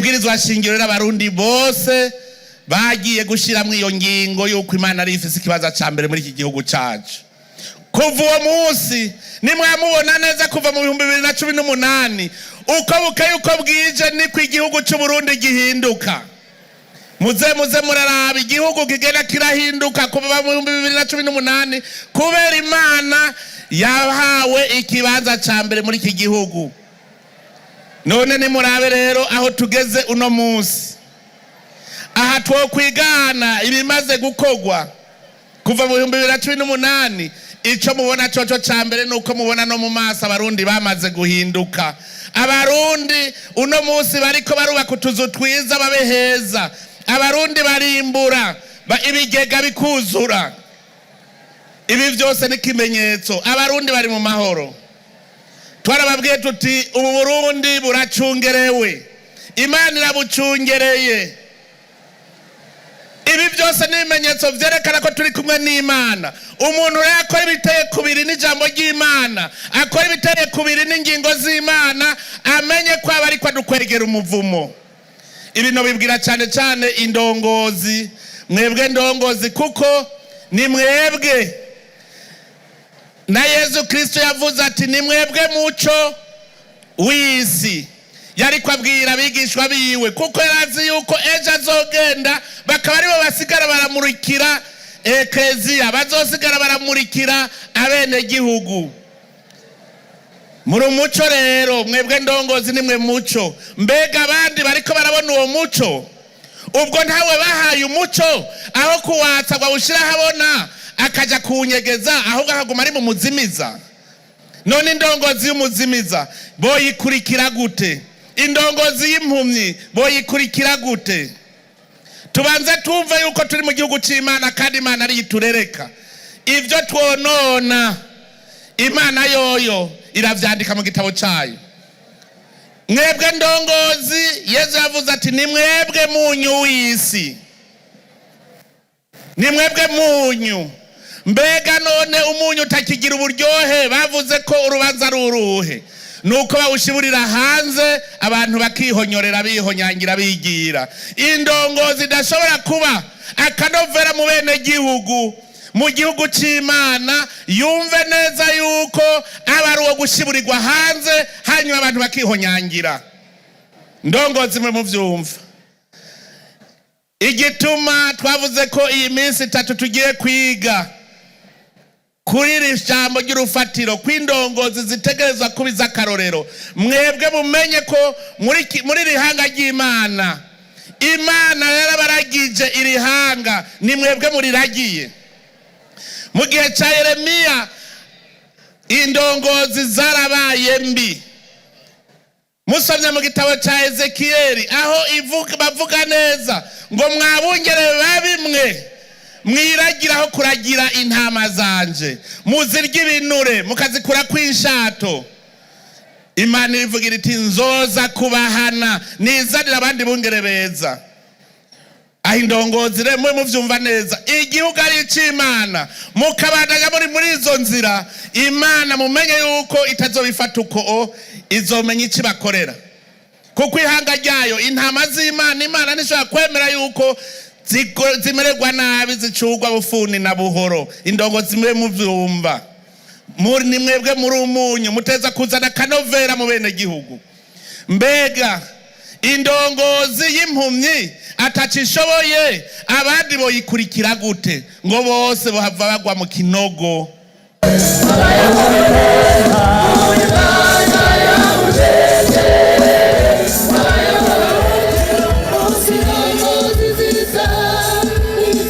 Ibwirizwa shingiro n'Abarundi bose bagiye gushyiramo iyo ngingo y'uko Imana ari ifise ikibanza cya mbere muri iki gihugu cyacu. Kuva uwo munsi, nimwamubona neza, kuva mu 2018, uko bukeye uko bwije niko igihugu cy'Uburundi gihinduka. Muze muze muraraba igihugu kigenda kirahinduka kuva mu 2018, kubera Imana yahawe ikibanza cya mbere muri iki gihugu. None nimurabe rero aho tugeze uno munsi. Aha twokwigana ibimaze gukorwa kuva mu 2018. Icyo mubona coco cya mbere ni uko mubona no mu maso Abarundi bamaze guhinduka. Abarundi uno munsi bariko barubaka utuzu twiza, babe heza. Abarundi barimbura, ibigega bikuzura. Ibi byose ni ikimenyetso Abarundi bari mu mahoro. Twarababwiye tuti ubu Burundi buracungerewe, Imana irabucungereye. Ibi byose ni ibimenyetso byerekana ko turi kumwe n'Imana. Umuntu rero akora ibiteye kubiri n'ijambo ry'Imana, akora ibiteye kubiri n'ingingo z'Imana, amenye ko aba ariko adukwegera umuvumo. Ibi bibwira cyane cyane indongozi, mwebwe ndongozi, kuko ni mwebwe. Na Yezu Kirisito yavuze ati: "Ni mwebwe muco w'isi." Yari abwira abigishwa biwe, kuko yari azi yuko ejo azogenda, bakaba aribo basigara baramurikira ekeziya, bazosigara baramurikira abenegihugu. Muri umuco rero, mwebwe ndongozi, nimwe muco. Mbega abandi bariko barabona uwo muco? Ubwo ntawe bahaye umuco, aho kuwatsa ngo awushyire ahabona, akajya kuwunyegeza, ahubwo akaguma ari mu muzimiza. None indongozi y'umuzimiza boyikurikira gute? Indongozi y'impumyi boyikurikira gute? Tubanze twumve yuko turi mu gihugu cy'Imana, kandi Imana ariyo iturereka. Ibyo twonona, Imana yoyo irabyandika mu gitabo cyayo. Mwebwe ndongozi, Yezu yavuze ati: "Ni mwebwe munyu w'isi, ni mwebwe munyu." Mbega none umunyu utakigira uburyohe, bavuze ko urubanza ari uruhe? Ni uko bawushiburira hanze, abantu bakihonyorera, bihonyangira, bigira. Indongozi idashobora kuba akanovera mu bene gihugu, mu gihugu cy'Imana, yumve neza yuko aba ari uwo gushiburirwa hanze, hanyuma abantu bakihonyangira. Ndongozi mwe mubyumva, igituma twavuze ko iyi minsi 3 tugiye kwiga kuri iri jambo ry'urufatiro kw'indongozi zitegerezwa kuba iz'akarorero, mwebwe mumenye ko muri iri hanga ry'Imana, Imana yarabaragije iri hanga, ni mwebwe muriragiye. Mu gihe cya Yeremiya indongozi zarabaye mbi. Musomye mu gitabo cya Ezekiyeli, aho bavuga neza ngo: "Mwabungere babimwe mwiragiraho kuragira intama zanje, muzirya ibinure, mukazikura kw'inshato." Imana irivugira iti: "Nzoza kubahana, nizanira abandi bungere beza." Aho indongozi rero mwe muvyumva neza, igihugu ari ic'Imana, mukabandanya muri muri izo nzira, Imana mumenye yuko itazobifata uko, izomenya icyo ibakorera, kuko ihanga ryayo, intama z'Imana, Imana ntishobora kwemera yuko zimererwa nabi, zicurwa bufuni na buhoro. Indongozi mwe muvyumva, muri ni mwebwe muri umunyu, muteza kuzana akanovera mu bene gihugu. Mbega indongozi y'impumyi atacishoboye, abandi boyikurikira gute? Ngo bose bohava bagwa mu kinogo.